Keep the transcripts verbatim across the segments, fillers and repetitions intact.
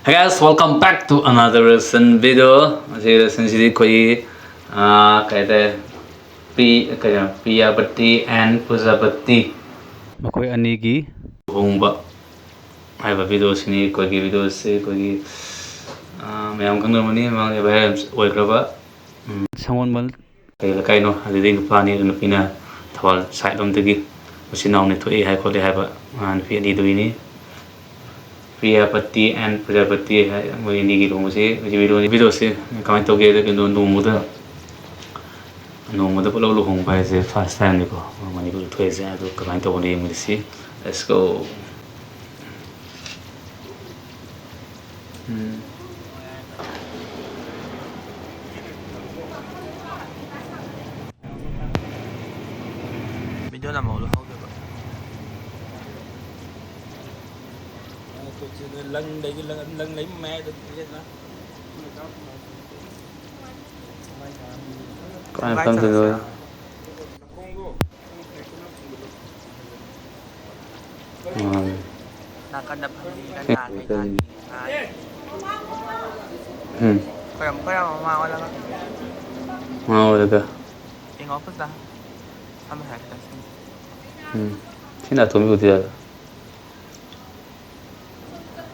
Hey guys, welcome back to another reaction video. ꯉꯁꯤ reaction ꯁꯤꯗꯤ ꯑꯩꯈꯣꯏꯒꯤ, ꯑꯥ, ꯀꯩ ꯍꯥꯏꯇꯥꯔꯦ, ꯄ꯭ꯔꯤ-, ꯀꯩꯅꯣ, ꯄ꯭ꯔꯤꯌꯥꯄꯇꯤ and ꯄ꯭ꯔꯖꯥꯄꯇꯤ, ꯃꯈꯣꯏ ꯑꯅꯤꯒꯤ ꯂꯨꯍꯣꯡꯕ ꯍꯥꯏꯕ video ꯁꯤꯅꯤ꯫ ꯑꯩꯈꯣꯏꯒꯤ video ꯁꯤ ꯑꯩꯈꯣꯏꯒꯤ, ꯑꯥ, ꯃꯌꯥꯝ ꯈꯪꯅꯔꯝꯃꯅꯤ, ꯃꯃꯥꯡꯗ viral ꯑꯣꯏꯈ꯭ꯔꯕ, ꯎꯝ, ꯁꯪꯒꯣꯜꯕꯟ ꯀꯩ ꯂꯩꯀꯥꯏꯅꯣ, ꯑꯗꯨꯗꯒꯤ ꯅꯨꯄꯥꯅꯤ, ꯑꯗꯨ ꯅꯨꯄꯤꯅ ꯊꯧꯕꯥꯜ side ꯂꯣꯝꯗꯒꯤ ꯃꯆꯤꯟ ꯃꯅꯥꯎꯅꯤ ꯊꯣꯛꯏ ꯍꯥꯏ ꯈꯣꯠꯂꯤ ꯍꯥꯏꯕ, ꯑꯥ, ꯅꯨꯄꯤ ꯑꯅꯤꯗꯨꯒꯤꯅꯤ꯫ ꯄ꯭ꯔꯤꯌꯥꯄꯇꯤ and ꯄ꯭ꯔꯖꯥꯄꯇꯤ ꯍꯥꯏ ꯃꯣꯏ ꯑꯅꯤꯒꯤ ꯂꯨꯍꯣꯡꯕꯁꯤ꯫ ꯍꯧꯖꯤꯛ video, video ꯁꯤ ꯀꯃꯥꯏꯅ ꯇꯧꯒꯦ? ꯑꯗꯨ ꯀꯩꯅꯣ, ꯅꯣꯡꯃꯗ, ꯅꯣꯡꯃꯗ ꯄꯨꯂꯞ ꯂꯨꯍꯣꯡꯕ ꯍꯥꯏꯁꯦ first time ꯅꯤꯀꯣ ꯃꯅꯤꯄꯨꯔꯗ ꯊꯣꯛꯏꯁꯦ꯫ ꯑꯗꯨ ꯀꯃꯥꯏꯅ ꯇꯧꯕꯅꯣ ꯌꯦꯡꯃꯤꯟꯅꯁꯤ꯫ Let's go. ꯎꯝ꯫ Video ꯅꯝꯍꯧꯗꯣ ꯍꯧꯗꯕ꯫ ꯂꯪ ꯂꯩꯒꯤ ꯂꯪ, ꯂꯪ ꯂꯩ ꯃꯌꯥꯏꯗ ꯐꯖꯅ꯫ ꯀꯃꯥꯏꯅ ꯐꯝꯗꯣꯏꯅꯣ? ꯎꯝ꯫ ꯅꯥꯀꯟꯗ ꯐꯝꯃꯤ ꯀꯅꯥ ꯀꯩꯀꯥꯒꯤ ꯉꯥꯏ꯫ ꯎꯝ꯫ ꯈꯣꯏꯔꯝ ꯈꯣꯏꯔꯝ ꯃꯃꯥ ꯑꯣꯜꯂꯒ꯫ ꯃꯃꯥ ꯑꯣꯜꯂꯒ꯫ ꯌꯦꯡꯉꯣ ꯐꯖꯅ꯫ ꯁꯝꯅ ꯍꯥꯏꯔꯀꯥꯟꯗ ꯁꯤ꯫ ꯎꯝ꯫ ꯁꯤ ꯅꯥꯇꯣꯝꯕꯤ ꯑꯣꯏꯗꯣꯏ ꯖꯥꯠꯂꯣ?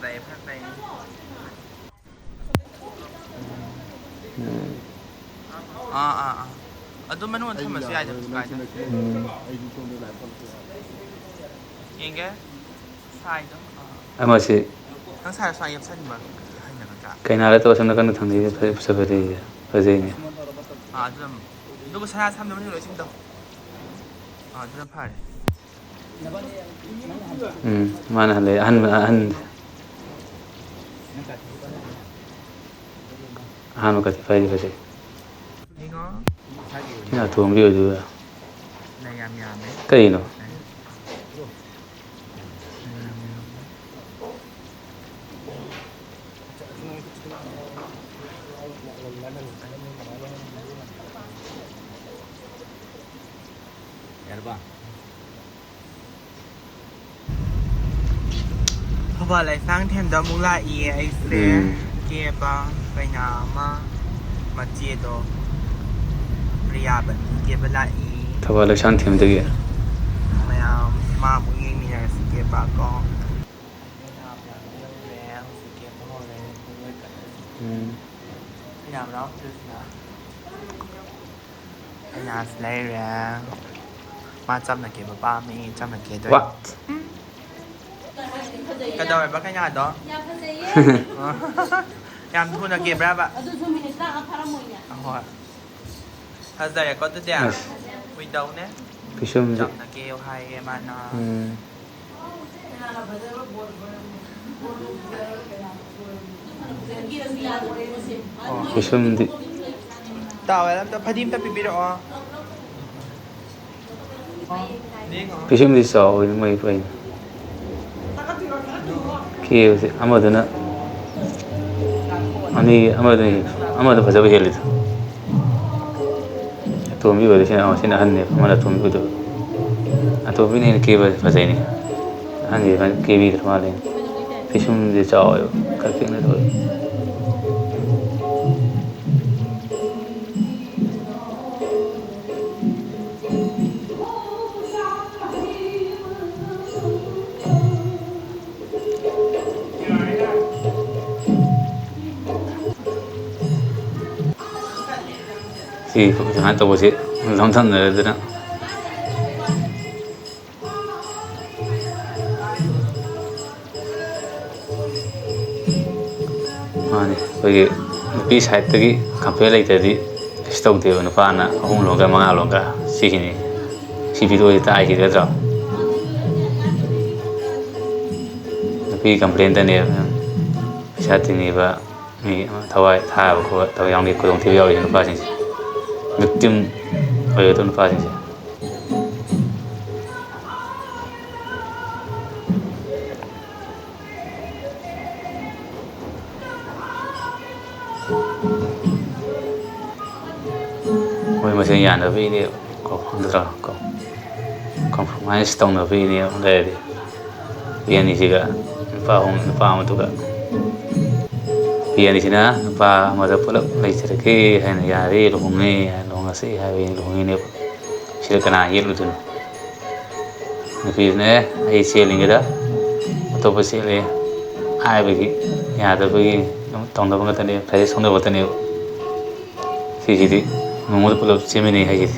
ꯐꯖꯩ, ꯐꯖꯩ꯫ ꯎꯝ꯫ ꯑꯥ, ꯑꯥ, ꯑꯥ꯫ ꯑꯗꯨꯝ ꯃꯅꯨꯡꯗ ꯊꯝꯃꯁꯨ ꯌꯥꯏꯗ, ꯀꯩꯁꯨ ꯀꯥꯏꯗꯦ꯫ ꯎꯝ꯫ ꯌꯦꯡꯒꯦ꯫ ꯁꯥꯏꯗꯣ꯫ ꯑꯥ꯫ ꯑꯃꯁꯤ ꯅꯪ ꯁꯥꯏ, ꯁꯥꯏ ꯌꯥꯝ ꯁꯥꯏꯅꯤꯡꯕ? ꯍꯩꯅꯒꯗ꯭ꯔꯥ? ꯀꯩꯅꯥꯗ ꯇꯧꯔ ꯁꯣꯝꯗ ꯀꯟꯅ ꯊꯝꯅꯩꯁꯦ ꯐꯖ-, ꯐꯖ-, ꯐꯖꯩꯌꯦ꯫ ꯐꯖꯩꯅꯦ꯫ ꯑꯥ, ꯑꯗꯨꯅ, ꯑꯗꯨꯒ ꯁꯅꯥ ꯁꯝꯅꯕꯅꯤ ꯂꯣꯏꯁꯤꯟꯗꯣ꯫ ꯑꯥ, ꯑꯗꯨꯅ ꯐꯔꯦ꯫ ꯎꯝ, ꯃꯥꯅ ꯍꯜꯂꯛꯑꯦ꯫ ꯑꯍꯟ, ꯑꯍꯟ꯫ ꯑꯍꯥꯟꯕ ꯀꯠꯊꯤ ꯐꯥꯏꯗꯤ ꯐꯖꯩ꯫ ꯌꯦꯡꯉꯣ꯫ ꯁꯤꯅ ꯑꯇꯣꯝꯕꯤ ꯑꯣꯏꯗꯣꯏꯔꯥ? ꯂꯩ ꯌꯥꯝ ꯌꯥꯝꯃꯦ꯫ ꯀꯩꯅꯣ? ꯂꯩ꯫ ꯂꯩ ꯌꯥꯝ ꯌꯥꯝꯃꯦ꯫ ꯌꯥꯔꯕ? ꯊꯧꯕꯥꯜ ꯂꯩꯁꯥꯡꯊꯦꯝꯗ ꯑꯃꯨꯛ ꯂꯥꯛꯏꯌꯦ ꯑꯩꯁꯦ꯫ ꯎꯝ꯫ ꯀꯦꯕ ꯀꯩꯅꯥ ꯑꯃ, ꯃꯆꯦꯗꯣ, ꯄ꯭ꯔꯤꯌꯥꯕꯇꯤ ꯀꯦꯕ ꯂꯥꯛꯏ꯫ ꯊꯧꯕꯥꯜ ꯂꯩꯁꯥꯡꯊꯦꯝꯗꯒꯤ꯫ ꯃꯌꯥꯝ ꯃꯥ ꯑꯃꯨꯛ ꯌꯦꯡꯃꯤꯟꯅꯔꯁꯤ ꯀꯦꯕ ꯀꯣ꯫ ꯀꯦꯕ ꯍꯧꯔꯦ꯫ ꯎꯝ꯫ ꯀꯩꯅꯥꯁꯨ ꯂꯩꯔꯦ꯫ ꯃꯥ ꯆꯝꯅ ꯀꯦꯕ ꯄꯥꯝꯃꯤ, ꯆꯝꯅ ꯀꯦꯗꯣꯏ꯫ What? ꯀꯩꯗꯧꯋꯦꯕ ꯀꯩꯅꯥꯗꯣ? ꯌꯥꯝ ꯐꯖꯩꯌꯦ꯫ ꯌꯥꯝ ꯊꯨꯅ ꯀꯦꯕ꯭ꯔꯥꯕ? ꯑꯗꯨꯁꯨ ꯃꯤꯅꯤꯠ ꯇꯔꯥꯃꯉꯥ ꯐꯥꯔꯝꯃꯣꯏꯅꯦ꯫ ꯑꯍꯣꯏ꯫ ꯐꯖꯔꯦꯀꯣ ꯑꯗꯨꯗꯤ? ꯑꯁ꯫ ꯀꯨꯏꯗꯧꯅꯦ꯫ ꯄꯤꯁꯨꯝꯁꯦ꯫ ꯆꯝꯅ ꯀꯦꯌꯨ ꯍꯥꯏꯌꯦ ꯃꯥꯅ꯫ ꯎꯝ꯫ ꯄꯤꯁꯨꯝꯗꯤ꯫ ꯇꯥꯋꯦꯜ ꯑꯝꯇ, ꯐꯗꯤ ꯑꯝꯇ ꯄꯤꯕꯤꯔꯛꯑꯣ꯫ ꯄꯤꯁꯨꯝꯗꯤ ꯆꯥꯎꯋꯤ ꯃꯣꯏ ꯐꯩ꯫ ꯀꯦꯕꯁꯦ ꯑꯃꯗꯨꯅ ꯑꯅꯤ, ꯑꯃꯗꯨꯅ, ꯑꯃꯗꯨ ꯐꯖꯕ ꯍꯦꯜꯂꯤꯗ꯫ ꯑꯇꯣꯝꯕꯤ ꯑꯣꯏꯔꯗꯤ ꯁꯤꯅ, ꯁꯤꯅ ꯑꯍꯟꯅꯦꯕ, ꯑꯃꯅ ꯑꯇꯣꯝꯕꯤ ꯑꯣꯏꯗꯣꯏꯕ꯫ ꯑꯇꯣꯝꯕꯤꯅ ꯍꯦꯟꯅ ꯀꯦꯕ ꯐꯖꯩꯅꯦ꯫ ꯑꯍꯟꯁꯦ ꯐꯖꯅ ꯀꯦꯕꯤꯗ꯭ꯔ ꯃꯥꯜꯂꯦ꯫ ꯄꯤꯁꯨꯝꯁꯦ ꯆꯥꯎꯋꯦꯕ, ꯈꯔ ꯄꯤꯛꯅ ꯇꯧꯋꯦ꯫ ꯁꯤ ꯁꯨꯃꯥꯏꯅ ꯇꯧꯕꯁꯤ ꯂꯝꯊꯝꯅꯔꯗꯅ꯫ ꯃꯥꯅꯤ, ꯑꯩꯈꯣꯏꯒꯤ ꯅꯨꯄꯤ ꯁꯥꯏꯠꯇꯒꯤ ꯀꯝꯄ꯭ꯂꯦꯟ ꯂꯩꯇ꯭ꯔꯗꯤ ꯀꯩꯁꯨ ꯇꯧꯗꯦꯕ, ꯅꯨꯄꯥꯅ ꯑꯍꯨꯝ ꯂꯣꯟꯒ ꯃꯉꯥ ꯂꯣꯟꯒ ꯁꯤꯁꯤꯅꯤ, ꯁꯤ ꯚꯤꯗꯤꯑꯣꯁꯤ ꯇꯥꯛꯏꯁꯤꯗꯤ ꯅꯠꯇ꯭ꯔꯣ? ꯅꯨꯄꯤ ꯀꯝꯄ꯭ꯂꯦꯟꯗꯅꯦꯕ ꯄꯩꯁꯥ ꯇꯤꯡꯉꯤꯕ, ꯃꯤ ꯊꯋꯥꯏ ꯊꯥꯕ ꯈꯣꯠꯄ ꯇꯧꯕ ꯌꯥꯝꯒꯤ ꯈꯨꯗꯣꯡꯊꯤꯕ ꯌꯥꯎꯔꯤꯁꯦ ꯅꯨꯄꯥꯁꯤꯡꯁꯦ, ꯚꯤꯛꯇꯤꯝ ꯑꯣꯏꯒꯗꯧꯕ ꯅꯨꯄꯥꯁꯤꯡꯁꯦ꯫ ꯃꯣꯏ ꯃꯁꯦꯟ ꯌꯥꯅꯕꯒꯤꯅꯦ ꯀꯣ, ꯅꯠꯇ꯭ꯔꯣ? ꯀꯣ, ꯀꯣꯝꯄ꯭ꯔꯣꯃꯥꯏꯁ ꯇꯧꯅꯕꯒꯤꯅꯦ ꯂꯩꯔꯗꯤ꯫ ꯅꯨꯄꯤ ꯑꯅꯤꯁꯤꯒ ꯅꯨꯄꯥ ꯑꯍꯨꯝ, ꯅꯨꯄꯥ ꯑꯃꯗꯨꯒ꯫ ꯅꯨꯄꯤ ꯑꯅꯤꯁꯤꯅ ꯅꯨꯄꯥ ꯑꯃꯗ ꯄꯨꯂꯞ ꯂꯩꯖꯔꯒꯦ ꯍꯥꯏꯅ, "ꯌꯥꯔꯦ, ꯂꯨꯍꯣꯡꯉꯦ, ꯂꯨꯍꯣꯡꯉꯁꯤ" ꯍꯥꯏꯕꯒꯤ ꯂꯨꯍꯣꯡꯉꯤꯅꯦꯕ꯫ ꯁꯤꯗ ꯀꯅꯥ ꯌꯦꯠꯂꯨꯗꯣꯏꯅꯣ? ꯅꯨꯄꯤꯗꯨꯅ, "ꯑꯦ, ꯑꯩ ꯆꯦꯜꯂꯤꯉꯩꯗ ꯑꯇꯣꯞꯄ ꯆꯦꯜꯂꯦ" ꯍꯥꯏꯕꯒꯤ, ꯌꯥꯗꯕꯒꯤ ꯑꯗꯨꯝ ꯇꯧꯅꯕ ꯉꯥꯛꯇꯅꯦꯕ, ꯈꯔ ꯁꯣꯟꯅꯕ ꯉꯥꯛꯇꯅꯦꯕ꯫ ꯁꯤꯁꯤꯗꯤ ꯅꯣꯡꯃꯗ ꯄꯨꯂꯞ ꯆꯦꯟꯃꯤꯟꯅꯩ ꯍꯥꯏꯁꯤꯗꯤ꯫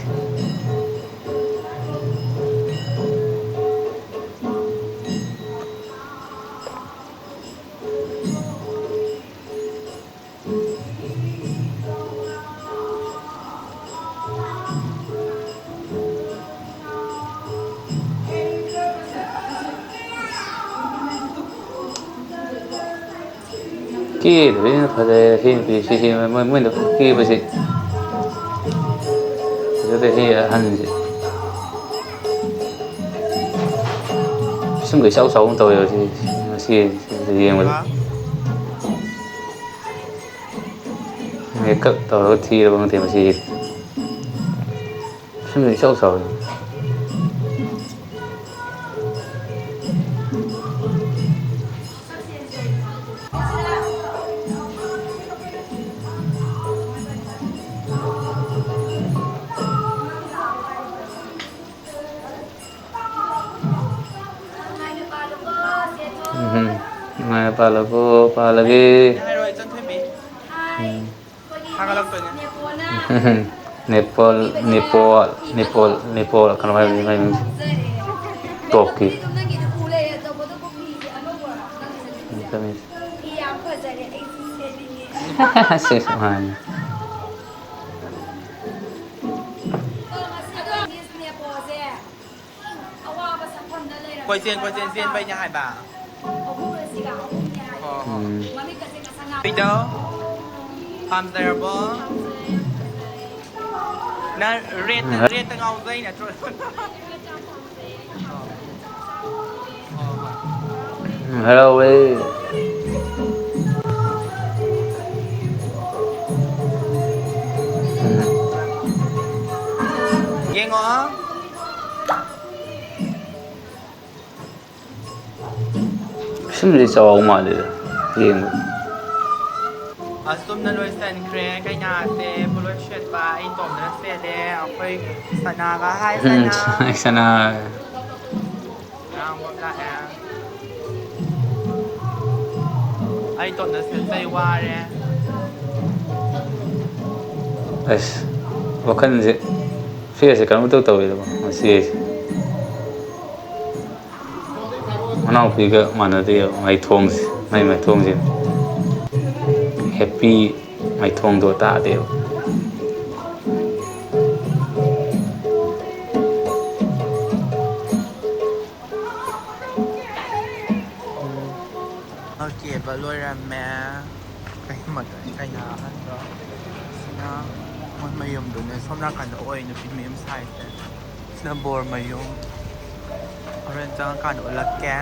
ꯀꯦꯗꯕꯁꯤꯅ ꯐꯖꯩ꯫ ꯁꯤ ꯅꯨꯄꯤ, ꯁꯤ, ꯁꯤ, ꯃꯣꯏ, ꯃꯣꯏꯅ ꯀꯦꯕꯁꯤ꯫ ꯐꯖꯗꯦ ꯁꯤ ꯑꯍꯟꯁꯤ꯫ ꯄꯤꯁꯨꯝꯒ ꯏꯆꯥꯎ ꯆꯥꯎꯒꯨꯝ ꯇꯧꯋꯦꯕ ꯁꯤ, ꯃꯁꯤ ꯌꯦꯡꯕꯗ꯫ ꯃꯦꯀꯞ ꯇꯧꯔꯒ ꯊꯤꯔꯕ ꯈꯪꯗꯦ ꯃꯁꯤꯁꯦ꯫ ꯄꯤꯁꯨꯝꯒ ꯏꯆꯥꯎ ꯆꯥꯎꯋꯦ꯫ ꯎꯝ, ꯅꯨꯡꯉꯥꯏꯅ ꯄꯥꯜꯂꯕꯣ? ꯄꯥꯜꯂꯒꯦ꯫ ꯎꯝ꯫ ꯊꯥꯒꯠꯂꯛꯇꯣꯏꯅꯦ꯫ ꯅꯦꯄꯣꯜ, ꯅꯦꯄꯣꯜ, ꯅꯦꯄꯣꯜ, ꯅꯦꯄꯣꯜ, ꯀꯩꯅꯣ ꯍꯥꯏꯕꯅꯤ ꯃꯥꯏ ꯃꯃꯤꯡꯁꯦ꯫ ꯇꯣꯞꯀꯤ꯫ ꯁꯤ, ꯃꯥꯅꯤ꯫ ꯀꯣꯏꯆꯦꯟ ꯀꯣꯏꯆꯦꯟ ꯆꯦꯟꯕꯩꯅꯦ ꯍꯥꯏꯕ꯫ ꯍꯣ, ꯍꯣ꯫ ꯎꯝ꯫ ꯍꯨꯏꯗꯣ ꯄꯥꯝꯖꯔꯕꯣ? ꯅꯪ ꯔꯦꯠꯇ, ꯎꯝ꯫ ꯔꯦꯠꯇ ꯉꯥꯎꯖꯩ ꯅꯠꯇ꯭ꯔꯣ? ꯍꯣ, ꯍꯣ꯫ ꯎꯝ, ꯍꯔꯥꯎꯋꯦ꯫ ꯎꯝ꯫ ꯌꯦꯡꯉꯣ꯫ ꯁꯨꯝꯗꯤ ꯆꯥꯎ ꯃꯥꯜꯂꯤꯗ, ꯌꯦꯡꯕ꯫ ꯑꯁꯨꯝꯅ ꯂꯣꯏꯁꯟꯈ꯭ꯔꯦ ꯀꯩꯅꯥꯁꯦ꯫ ꯄꯣꯠꯂꯣꯏ ꯁꯦꯠꯄ ꯑꯩ ꯏꯇꯣꯝꯗꯅ ꯁꯦꯠꯂꯦ꯫ ꯑꯩꯈꯣꯏ ꯁꯅꯥꯒ, ꯍꯥꯏ ꯎꯝ, ꯁꯅꯥ꯫ ꯍꯥꯏ ꯁꯅꯥ꯫ ꯉꯔꯥꯡ ꯃꯣꯝ ꯂꯥꯛꯑꯦ꯫ ꯑꯩ ꯏꯇꯣꯝꯇ ꯁꯦꯠꯆꯩ, ꯋꯥꯔꯦ꯫ ꯑꯁ, ꯋꯥꯈꯜꯁꯦ, ꯐꯦꯁꯁꯦ ꯀꯩꯅꯣꯝ ꯏꯇꯧ ꯇꯧꯋꯦꯗꯀꯣ ꯉꯁꯤ ꯑꯩꯁꯦ꯫ ꯃꯅꯥꯎꯄꯤꯒ ꯃꯥꯟꯅꯗꯦꯕ ꯃꯥꯏꯊꯣꯡꯁꯦ, ꯃꯥꯏ ꯃꯥꯏꯊꯣꯡꯁꯦ꯫ ꯍꯦꯞꯄꯤ ꯃꯥꯏꯊꯣꯡꯗꯣ ꯇꯥꯗꯦꯕ꯫ ꯀꯦꯕ ꯂꯣꯏꯔꯝꯃꯦ꯫ ꯀꯩ ꯃꯇꯝ ꯀꯩꯅꯥ ꯑꯍꯟꯗꯣ? ꯁꯤꯅ ꯃꯣꯏ ꯃꯌꯨꯝꯗꯨꯅꯦ, ꯁꯣꯝ ꯅꯥꯀꯟꯗ ꯑꯣꯏ ꯅꯨꯄꯤ ꯃꯌꯨꯝ ꯁꯥꯏꯁꯦ꯫ ꯁꯤꯅ ꯕꯣꯔ ꯃꯌꯨꯝ꯫ ꯍꯣꯔꯦꯟ ꯆꯪꯉꯀꯥꯟꯗ ꯎꯠꯂꯛꯀꯦ꯫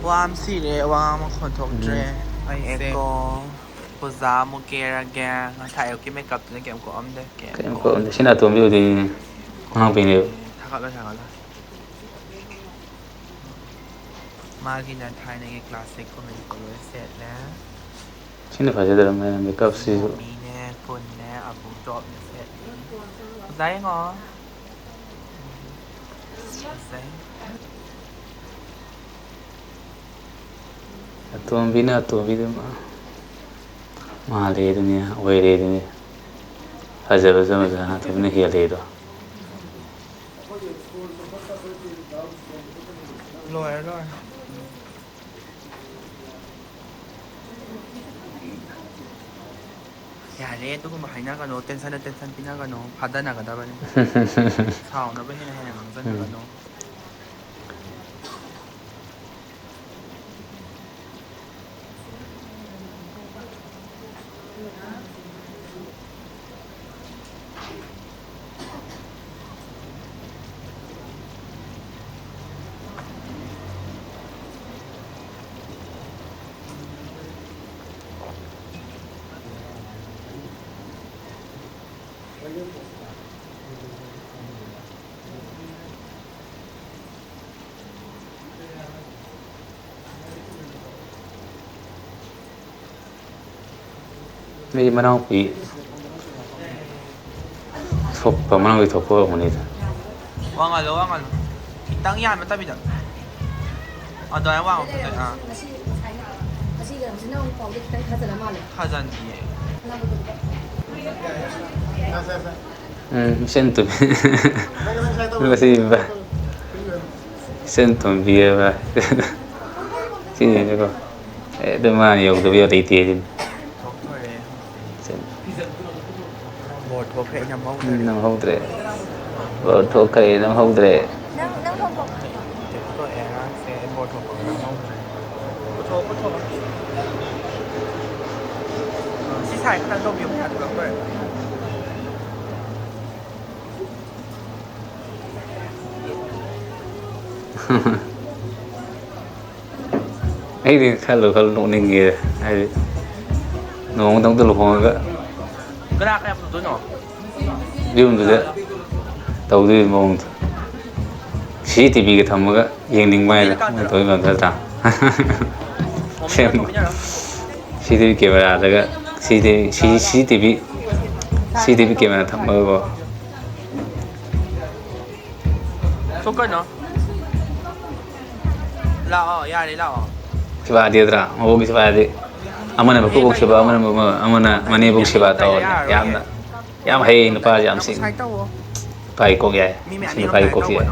ꯋꯥ ꯑꯃ ꯁꯤꯔꯦ, ꯋꯥ ꯃꯈꯣꯟ ꯊꯣꯛꯇ꯭ꯔꯦ꯫ ꯎꯝ꯫ ꯑꯩꯁꯦ ꯑꯦꯀꯣ꯫ ꯄꯨꯖꯥ ꯑꯃꯨꯛ ꯀꯦꯔꯒꯦ꯫ ꯉꯁꯥꯏ ꯑꯌꯨꯛꯀꯤ ꯃꯦꯀꯞꯇꯨꯅ ꯀꯩꯝ ꯀꯣꯛꯑꯝꯗꯦ꯫ ꯀꯩꯝ ꯀꯣꯛꯑꯝꯗꯦ꯫ ꯁꯤꯅ ꯑꯇꯣꯝꯕꯤ ꯑꯣꯏꯗꯣꯏꯅꯤꯅꯦ꯫ ꯑꯉꯥꯡꯄꯤꯅꯦꯕ꯫ ꯊꯥꯒꯠꯂꯣ, ꯊꯥꯒꯠꯂꯣ꯫ ꯃꯥꯒꯤꯅ ꯊꯥꯏꯅꯒꯤ classic ꯀꯨꯝꯕꯗꯤ ꯂꯣꯏ ꯁꯦꯠꯂꯦ꯫ ꯁꯤꯅ ꯐꯖꯗ꯭ꯔꯥ ꯃꯥꯏ ꯃꯦꯀꯞꯁꯤꯁꯨ? ꯃꯣꯃꯤꯅꯦ, ꯀꯨꯟꯅꯦ, ꯑꯕꯨꯡ ꯇꯣꯞꯅꯦ ꯁꯦꯠꯂꯤ꯫ ꯐꯖꯩꯉꯣ꯫ ꯐꯖꯩ꯫ ꯑꯇꯣꯝꯕꯤꯅ ꯑꯇꯣꯝꯕꯤꯗꯨ ꯃꯥ-, ꯃꯥꯜꯂꯦ ꯑꯗꯨꯅꯤ, ꯑꯣꯏꯔꯦ ꯑꯗꯨꯅꯤ꯫ ꯐꯖꯕꯁꯨ ꯐꯖꯅ ꯑꯇꯣꯝꯕꯤꯅ ꯍꯦꯜꯂꯦꯗꯣ꯫ ꯂꯣꯏꯔꯦ, ꯂꯣꯏꯔꯦ꯫ ꯌꯥꯔꯦ, ꯑꯗꯨꯒꯨꯝꯕ ꯍꯥꯏꯅꯒꯅꯣ, tension ꯗ tension ꯄꯤꯅꯒꯅꯣ, ꯐꯥꯗꯅꯒꯗꯕꯅꯤ꯫ ꯁꯥꯎꯅꯕ ꯍꯦꯟꯅ ꯍꯦꯟꯅ ꯎꯝ꯫ ꯉꯥꯡꯁꯤꯟꯅꯒꯅꯣ꯫ ꯃꯤ ꯃꯅꯥꯎꯄꯤ ꯊꯣꯛꯄ, ꯃꯅꯥꯎꯄꯤ ꯊꯣꯛꯄ ꯑꯣꯏꯔꯝꯒꯅꯤꯗ꯫ ꯋꯥ ꯉꯥꯡꯂꯣ, ꯋꯥ ꯉꯥꯡꯂꯣ꯫ ꯈꯤꯇꯪ ꯌꯥꯝꯅ ꯇꯞꯄꯤꯗ꯫ ꯑꯗꯨꯃꯥꯏꯅ ꯋꯥ ꯉꯥꯡꯕ ꯐꯖꯅ, ꯑꯥ꯫ ꯉꯁꯤ ꯁꯨꯃꯥꯏꯅ, ꯉꯁꯤꯒ ꯍꯧꯖꯤꯛꯅ ꯑꯃꯨꯛ ꯄꯥꯎꯗ ꯈꯤꯇꯪ ꯊꯥꯖꯅ ꯃꯥꯜꯂꯦ꯫ ꯊꯥꯖꯟꯗꯤꯌꯦ꯫ ꯎꯝ, ꯏꯆꯟ ꯇꯣꯝꯕꯤ꯫ ꯃꯁꯤ ꯏꯆꯟ ꯇꯣꯝꯕꯤ ꯍꯥꯏꯕ꯫ ꯁꯤꯅꯤꯅꯦꯀꯣ꯫ ꯑꯦ, ꯑꯗꯨ ꯃꯥꯅ ꯌꯧꯗꯕ ꯌꯥꯗꯦ ꯏꯇꯦ ꯁꯤꯅꯤ꯫ ꯊꯣꯛꯇꯣꯔꯦ꯫ ꯏꯆꯟ꯫ ꯕꯣꯔ ꯊꯣꯛꯈ꯭ꯔꯦ, ꯑꯩ ꯅꯝꯍꯧꯗ꯭ꯔꯦ꯫ ꯎꯝ, ꯅꯝꯍꯧꯗ꯭ꯔꯦ꯫ ꯕꯣꯔ ꯊꯣꯛꯈ꯭ꯔꯦ, ꯅꯝꯍꯧꯗ꯭ꯔꯦ꯫ ꯅꯪ, ꯅꯪ ꯊꯣꯛꯄ꯭ꯔꯣ? ꯊꯣꯛꯇꯣꯔꯦ ꯑꯉꯥꯡꯁꯦ, ꯑꯩ ꯕꯣꯔ ꯊꯣꯛꯄ ꯅꯝꯍꯧꯗ꯭ꯔꯦ꯫ ꯄꯨꯊꯣꯛꯑꯣ, ꯄꯨꯊꯣꯛꯑꯣ꯫ ꯁꯤ ꯁꯥꯏ ꯈꯤꯇꯪ ꯇꯧꯕꯤꯌꯨ, ꯄꯩꯁꯥ ꯊꯣꯛꯂꯛꯇꯣꯔꯦ꯫ ꯑꯩꯗꯤ ꯈꯜꯂꯨ ꯈꯜꯂꯨ ꯅꯣꯛꯅꯤꯡꯉꯦ꯫ ꯍꯥꯏꯗꯤ ꯅꯣꯡꯃꯗ ꯑꯝꯇ ꯂꯨꯍꯣꯡꯉꯒ ꯀꯅꯥ ꯀꯌꯥ ꯄꯨꯊꯣꯛꯇꯣꯏꯅꯣ? ꯌꯨꯝꯗꯨꯗ ꯇꯧꯗꯣꯏ ꯃꯑꯣꯡꯗꯣ꯫ ꯁꯤ ꯁꯤ ꯇꯤ ꯚꯤꯒ ꯊꯝꯃꯒ ꯌꯦꯡꯅꯤꯡꯕ ꯍꯥꯏꯗꯣ꯫ ꯃꯣꯏ ꯇꯧꯔꯤ ꯃꯌꯥꯝꯗꯣ ꯅꯠꯇ꯭ꯔꯥ? ꯁꯦꯝꯕ꯫ ꯁꯤ ꯁꯤ ꯇꯤ ꯚꯤ ꯀꯦꯃꯦꯔꯥꯗꯒ ꯁꯤ C T V C C T V C C T V camera ꯊꯝꯃꯒꯀꯣ꯫ ꯊꯣꯛꯀꯅꯣ꯫ ꯂꯥꯛꯑꯣ, ꯌꯥꯔꯦ, ꯂꯥꯛꯑꯣ꯫ ꯁꯦꯕꯥꯗꯤ ꯅꯠꯇ꯭ꯔꯥ? ꯃꯑꯣꯡꯒꯤ ꯁꯦꯕꯥꯗꯤ꯫ ꯑꯃꯅ ꯃꯀꯨꯕꯣꯛ ꯁꯦꯕꯥ, ꯑꯃꯅ ꯃ-, ꯑꯃꯅ ꯃꯅꯦꯕꯣꯛ ꯁꯦꯕꯥ ꯇꯧꯔꯅꯤ꯫ ꯌꯥꯝꯅ, ꯌꯥꯝ ꯍꯩ ꯅꯨꯄꯥꯁꯦ, ꯌꯥꯝ ꯁꯤꯡꯉꯤ꯫ ꯅꯨꯄꯥꯒꯤ ꯀꯣꯛ ꯌꯥꯏ꯫ ꯃꯁꯤ ꯅꯨꯄꯥꯒꯤ ꯀꯣꯛꯁꯦ ꯌꯥꯏ꯫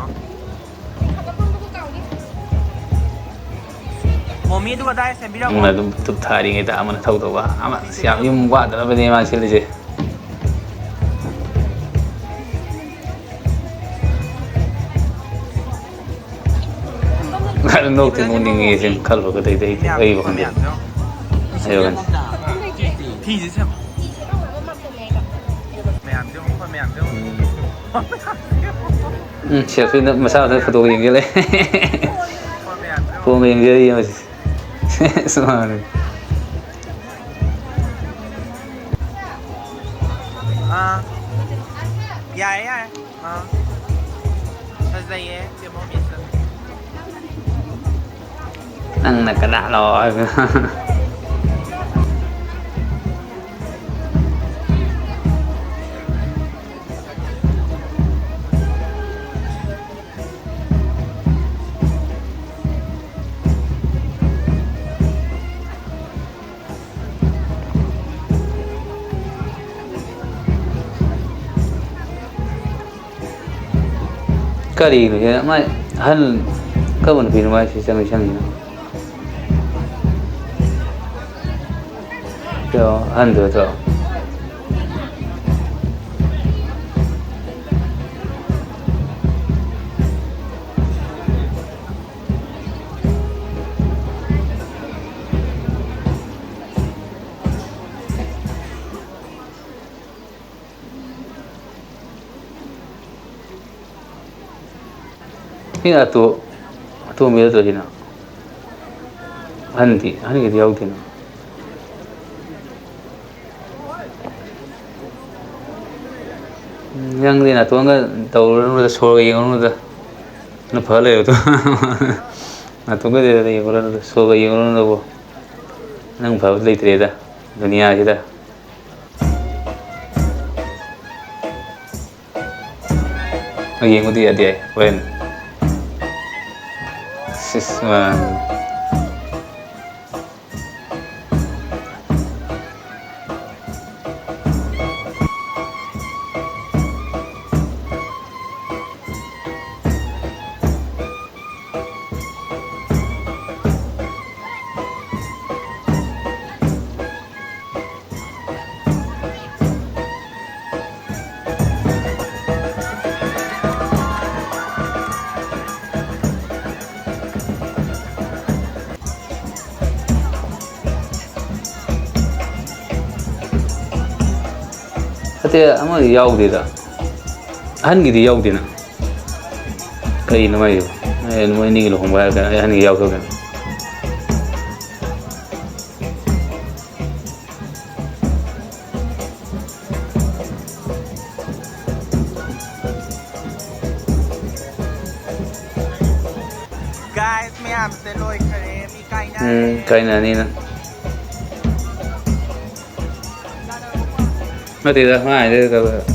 ꯃꯣꯃꯤ, ꯑꯗꯨꯒ ꯗꯥꯏ ꯁꯦꯝꯕꯤꯔꯝꯃꯣ꯫ ꯑꯃꯅ ꯑꯗꯨꯝ ꯙꯨꯞ ꯊꯥꯔꯤꯉꯩꯗ ꯑꯃꯅ ꯊꯧꯗꯧꯕ꯫ ꯑꯃ, ꯑꯁ, ꯌꯥꯝ ꯌꯨꯝ ꯋꯥꯗꯅꯕꯅꯦ ꯃꯥ ꯁꯤꯜꯂꯤꯁꯦ꯫ ꯑꯗꯨ ꯅꯣꯛꯇꯤ ꯅꯣꯛꯅꯤꯡꯉꯦ ꯁꯤ ꯈꯜꯂꯨꯔꯒꯗꯤ ꯑꯩꯗꯤ, ꯑꯩ ꯋꯥꯈꯜꯗꯗꯤ꯫ ꯑꯩ ꯋꯥꯈꯜꯗꯗꯤ꯫ ꯐꯤꯁꯦ ꯁꯦꯝꯃꯣ꯫ ꯃꯌꯥꯝꯁꯦ ꯌꯦꯡꯉꯣ, ꯃꯈꯣꯏ ꯃꯌꯥꯝꯁꯦ ꯌꯦꯡꯉꯣ꯫ ꯎꯝ꯫ ꯎꯝ, ꯁꯦꯜꯐꯤꯗ ꯃꯁꯥ ꯃꯊꯟꯇ ꯐꯣꯇꯣ ꯌꯦꯡꯖꯜꯂꯦ꯫ ꯃꯈꯣꯏ ꯃꯌꯥꯝꯁꯦ ꯌꯦꯡꯉꯣ꯫ ꯐꯣꯟ ꯌꯦꯡꯖꯔꯤ ꯍꯧꯖꯤꯛ꯫ ꯁꯨꯃꯥꯏꯅ꯫ ꯑꯥ꯫ ꯌꯥꯔꯦ, ꯌꯥꯔꯦ꯫ ꯑꯥ꯫ ꯐꯖꯩꯌꯦ, ꯆꯦ ꯃꯣꯃꯤꯁꯨ꯫ ꯅꯪꯅ ꯀꯅꯥꯅꯣ ꯍꯥꯏꯕ? ꯀꯔꯤꯅꯣ ꯁꯤ? ꯃꯥꯏ ꯑꯍꯟ ꯀꯔꯝꯕ ꯅꯨꯄꯤꯅꯣ ꯃꯥꯏ ꯁꯤ ꯆꯪꯉꯤ ꯆꯪꯉꯤꯅꯣ? ꯀꯩꯅꯣ, ꯑꯍꯟꯗꯨ ꯅꯠꯇ꯭ꯔꯣ? ꯁꯤꯅ ꯑꯇꯣ-, ꯑꯇꯣꯝꯕꯤ ꯅꯠꯇ꯭ꯔꯣ ꯁꯤꯅ? ꯑꯍꯟꯗꯤ, ꯑꯍꯟꯒꯤꯗꯤ ꯌꯥꯎꯗꯦꯅ꯫ ꯎꯝ, ꯅꯪꯗꯤ ꯅꯥꯇꯣꯟꯒ ꯇꯧꯔꯨꯔꯅꯨꯗ, ꯁꯣꯔꯒ ꯌꯦꯡꯉꯨꯔꯅꯨꯗ꯫ ꯅꯪ ꯐ ꯂꯩꯔꯕꯗꯣ꯫ ꯅꯥꯇꯣꯟꯒ ꯌꯦꯡꯉꯨꯔꯅꯨꯗ, ꯁꯣꯔꯒ ꯌꯦꯡꯉꯨꯔꯅꯨꯗꯕꯣ꯫ ꯅꯪ ꯐꯕ ꯂꯩꯇ꯭ꯔꯦꯗ ꯗꯨꯅꯤꯌꯥꯁꯤꯗ꯫ ꯌꯦꯡꯕꯗꯤ ꯌꯥꯗꯦ ꯍꯣꯔꯦꯟ꯫ ꯁꯤꯁ, ꯃꯥ꯫ ꯅꯠꯇꯦ, ꯑꯃꯗꯤ ꯌꯥꯎꯗꯦꯗ꯫ ꯑꯍꯟꯒꯤꯗꯤ ꯌꯥꯎꯗꯦꯅ꯫ ꯀꯩꯅꯣ ꯃꯥꯏꯁꯤꯕꯣ? ꯑꯦ, ꯃꯣꯏ ꯑꯅꯤꯒꯤ ꯂꯨꯍꯣꯡꯕ ꯍꯥꯏꯔꯒ ꯑꯩ ꯑꯍꯟꯒꯤ ꯌꯥꯎꯗꯕ ꯀꯩꯅꯣ? Guys, ꯃꯌꯥꯝꯁꯦ ꯂꯣꯏꯈꯔꯦ꯫ ꯃꯤ ꯀꯥꯏꯅꯔꯦ꯫ ꯎꯝ, ꯀꯥꯏꯅꯅꯤꯅ꯫ ꯅꯠꯇꯦꯗ, ꯃꯥ ꯍꯥꯏꯗꯤ ꯀꯩꯅꯣ꯫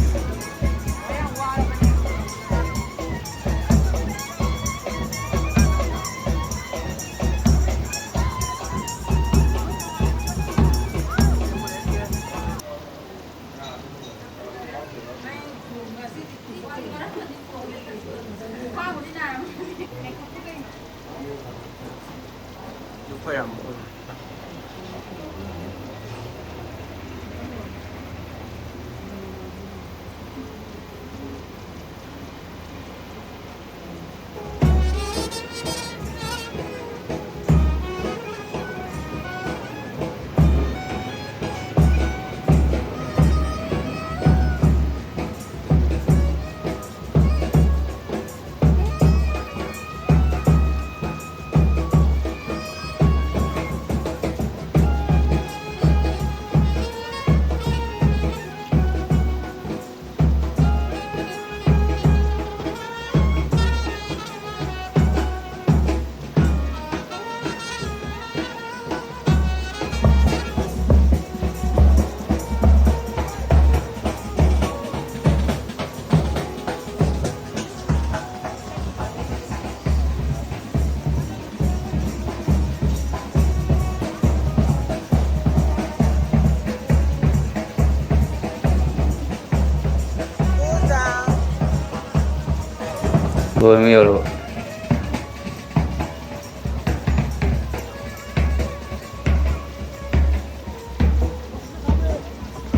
ꯂꯣꯏꯔꯃꯤ ꯌꯧꯔꯕ꯫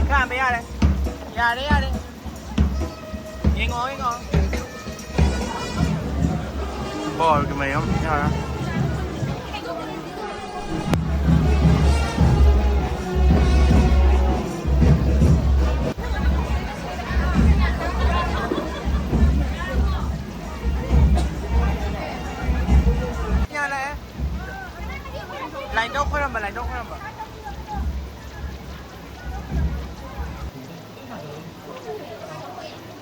ꯈꯥꯝꯕ ꯌꯥꯔꯦ꯫ ꯌꯥꯔꯦ, ꯌꯥꯔꯦ꯫ ꯌꯦꯡꯉꯣ, ꯌꯦꯡꯉꯣ꯫ ꯕꯣꯜꯒꯤ ꯃꯌꯨꯝ ꯌꯥꯔꯦ꯫ ꯂꯥꯏꯟꯗꯧ ꯈꯣꯏꯔꯝꯕ, ꯂꯥꯏꯟꯗꯧ ꯈꯣꯏꯔꯝꯕ꯫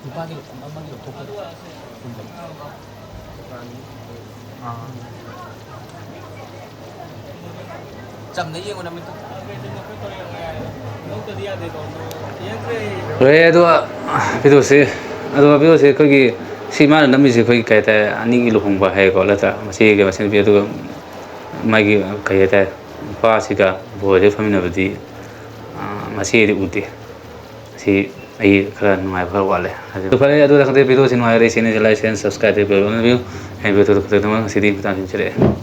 ꯂꯨꯄꯥꯒꯤ ꯑꯃꯒꯤ ꯂꯧꯊꯣꯛꯄꯗꯣ꯫ ꯑꯥ꯫ ꯆꯝꯅ ꯌꯦꯡꯉꯣ ꯅꯃꯤꯠꯇꯣ꯫ ꯂꯣꯏꯔꯦ꯫ ꯑꯗꯨꯒ ꯚꯤꯗꯤꯑꯣꯁꯦ, ꯑꯗꯨꯒ ꯚꯤꯗꯤꯑꯣꯁꯦ ꯑꯩꯈꯣꯏꯒꯤ ꯁꯤ ꯃꯥꯅ ꯅꯝꯃꯤꯁꯦ ꯑꯩꯈꯣꯏꯒꯤ ꯀꯩ ꯍꯥꯏꯇꯥꯔꯦ, ꯑꯅꯤꯒꯤ ꯂꯨꯍꯣꯡꯕ ꯍꯥꯏꯌꯦꯀꯣ, ꯅꯠꯇ꯭ꯔꯥ? ꯃꯆꯦꯒ ꯃꯆꯟꯅꯨꯄꯤ, ꯑꯗꯨꯒ ꯃꯥꯒꯤ ꯀꯩ ꯍꯥꯏꯇꯥꯔꯦ, ꯅꯨꯄꯥꯁꯤꯒ ꯕꯣꯏꯁꯦ ꯐꯝꯃꯤꯟꯅꯕꯗꯤ, ꯑꯥ, ꯃꯆꯦꯗꯤ ꯎꯗꯦ꯫ ꯁꯤ ꯑꯩ ꯈꯔ ꯅꯨꯡꯉꯥꯏꯕ ꯈꯔ ꯋꯥꯠꯂꯦ꯫ ꯑꯗꯨ ꯐꯔꯦ, ꯑꯗꯨꯗ ꯈꯪꯗꯦ, ꯚꯤꯗꯤꯑꯣꯁꯤ ꯅꯨꯡꯉꯥꯏꯔꯦ, ꯆꯦꯅꯦꯜꯁꯤ like, share, subscribe ꯇꯧꯕꯤꯔꯣ꯫ ꯚꯤꯗꯤꯑꯣ ꯍꯌꯦꯡ ꯚꯤꯗꯤꯑꯣ ꯈꯛꯇ ꯉꯁꯤꯗꯤ ꯃꯇꯥꯡ ꯁꯤꯟꯖꯔꯛꯑꯦ꯫